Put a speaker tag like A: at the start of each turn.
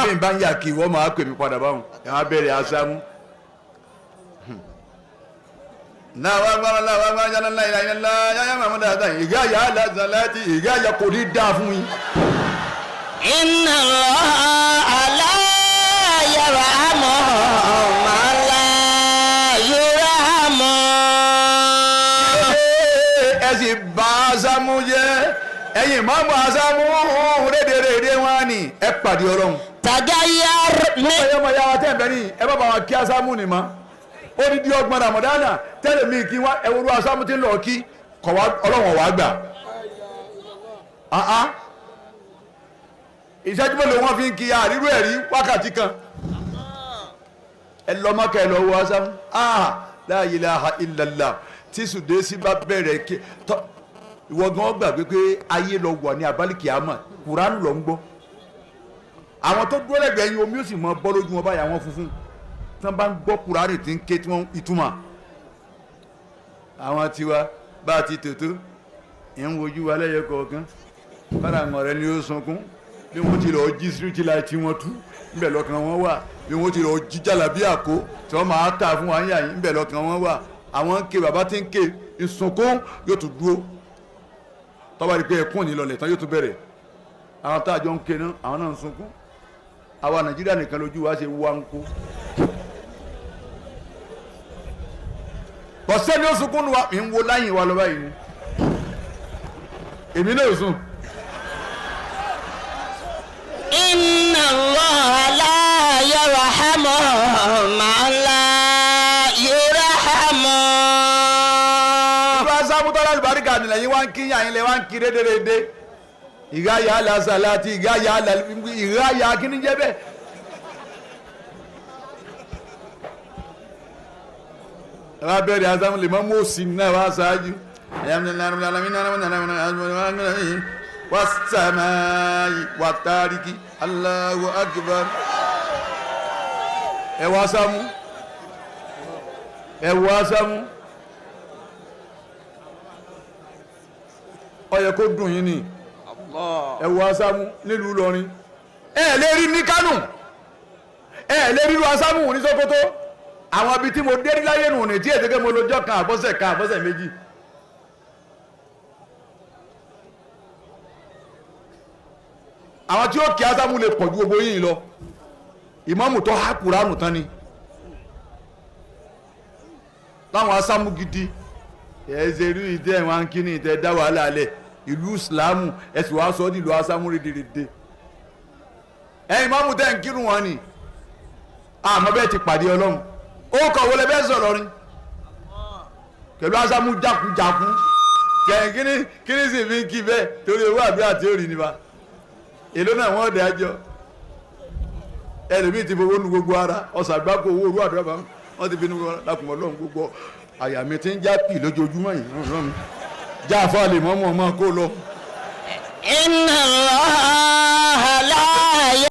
A: Bí n bá ń yà kí wọ́n máa pè mí padà báwọn ẹ̀ wá bẹ̀rẹ̀ asámú. Náà gbára náà gbára yàrá náà yàrá náà yàrá màmú dáadáa ìgbà yà á lásán láti ìgbà yà kò ní dáa fún yín.
B: إن الله لا يرحم من لا يرحم.
A: Ẹ sì bá asámú jẹ́, ẹ̀yin máa bọ̀ asámú rédèrèdè wọn ni ẹ pàdé Ọlọ́run.
B: تغير من
A: Ẹyọ ọmọ yàrá tẹ̀ ń bẹ ní ẹ bá bá wọn kí asámú ni mọ́ odidi 30 ramadana tẹ́lẹ̀ mi kí wá ẹwúrú asámú tí ń lọ kí kọ̀ wá Ọlọ́run wàá gbà. Ah, ìṣẹ́jú mélòó wọ́n fi ń kí àrírú ẹ̀rí wákàtí kan. Ẹ lọ mọ́kà, ẹ lọ wo asámú. Ah, la ilaha illallah. Tí sùdẹ́sí bá bẹ̀rẹ̀ kí tọ́ ìwọ gan gbàgbé pé ayé lọ wà ní abálíkì àmọ́ Kùránù lọ ń gbọ́. Àwọn tó dúró lẹ́gbẹ̀ẹ́ yín, omi ó sì mọ bọ́ lójú wọn báyìí. Àwọn funfun tí wọ́n bá ń gbọ́ Kùránì tí ń ké tí wọ́n ìtumọ̀ àwọn tiwa bá a ti tòótó ń wojú wa lẹ́yẹ kọ̀ọ̀kan fara àwọn ọ̀rẹ́ ni ó sunkún bí wọ́n ti lọ jí street light tí wọ́n tú ńbẹ̀ lọ́kàn wọn wà, bí wọ́n ti lọ jí jàlábí àkó tí wọ́n máa tà fún wa yín ńbẹ̀ lọ́kàn wọn wà. Àwọn ń ké, bàbá tí ń ké ìsunkún yóò tún dúró tọ́ba rí pé ẹkún ní lọlẹ̀ tán, yóò tún bẹ̀rẹ̀. Àwọn tá a jọ ń ké náà, àwọn náà ń sunkún. Àwa Nàìjíríà nìkan lójú wa ṣe wá ń kó kọ̀sẹ́ni ó sunkún nu wa. Mi ń wo láyìn wa lọ báyìí ni èmi náà sùn.
B: إن الله لا يرحم من لا يرحم.
A: Ìlú asámútọ́lá àlùbáríkà nílẹ̀ yín wá ń kí yàn yín lẹ̀ wá ń kí rédèrèdè ìgbà yà á lásà láti ìgbà yà á ìgbà yà á kí ni jẹ́ bẹ́ẹ̀. Ẹ wá bẹ̀rẹ̀ asámú lè mọ́ mú òsì náà wá ṣáájú. Wàsàmáyì wàtárìkì, Allahu akbar. Ẹ wá sámú, ẹ wá sámú. Ó yẹ kó dùn yín ni. Ẹ wo asámú nílùú Ìlọrin, ẹ lè rí ní Kánò, ẹ lè rí lu asámú ní Sókótó. Àwọn ibi tí mo dé rí láyé nù ní tí èsì pé mo lọ́jọ́ kan, àbọ̀sẹ̀ kan, àbọ̀sẹ̀ méjì. Àwọn tí ó kí asámú lè pọ̀ ju gbogbo yín lọ. Ìmáàmù tó há Kùránù tán ni láwọn asámú gidi. Ẹ ṣe irú ìdí ẹ̀ wá ń kí ni ìtẹ́ dá wàhálà alẹ̀ ìlú ìsìlámù, ẹ sì wá sọ ọ́ dìlú asámú rédèrèdè. Ẹ̀yin mọ́mú tẹ́ ń kírun wọn ni àmọ́ bẹ́ẹ̀ ti pàdé Ọlọ́run. Ó kọ̀ wọlé bẹ́ẹ̀ sọ̀rọ̀ ni pẹ̀lú asámú jákujáku kẹ̀hìn kíní kíní sì fi ń kí bẹ́ẹ̀ torí owó àdúrà tí ó rí nípa èló náà wọ́n dẹ̀ ájọ. Ẹlòmíì ti fowó nu gbogbo ara ọ̀sàgbákò owó orú àdúrà bá wọ́n ti fi nu lákùnmọ́ Ọlọ́run. Gbogbo àyà mi ti ń já pì lójoojúmọ́ yìí, Ọlọ́run já àfa lè mọ́ mọ́ ọmọ kó lọ.
B: إن الله لا